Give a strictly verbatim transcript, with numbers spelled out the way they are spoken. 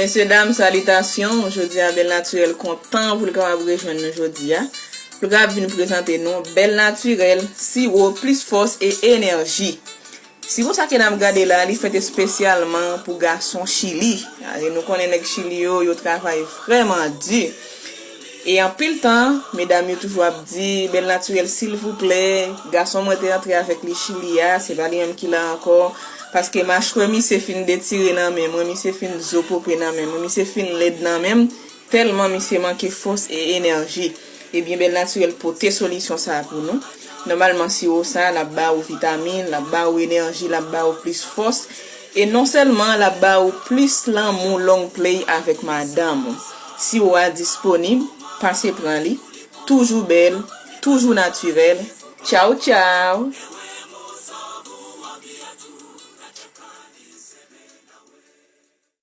Mesye dam, salitasyon. Jodi a, Bèl Natirèl kontan pou l kapab rejwenn nou jodi a. Pou l kapab vin prezante nou Bèl Natirèl, siwo plis fòs e enèji. Siwo sa ke n ap gade la, li fèt espesyalman pou gason Chili. E nou konnen nèg Chili yo, yo travay vrèman di. E anpil tan, medam yo toujou ap di, Bèl Natirèl, silvouplè, gason mwen te antre avèk li Chili a, se pa li menm ki la ankò, paske machwè misye fin detire nan men mwen, misye fin zo pope nan men mwen, misye fin lèd nan men m, tèlman misye manke fòs e enèji. Ebyen, Bèl Natirèl pote solisyon sa a pou nou. Nòmalman, siwo sa a, l ap ba ou vitamin, l ap ba ou enèji, l ap ba ou plis fòs. E non sèlman l ap ba ou plis lanmou long play avèk madanm ou. Siwo a disponib, pase pran li. Toujou bèl, toujou natirèl. Tchaw, tchaw!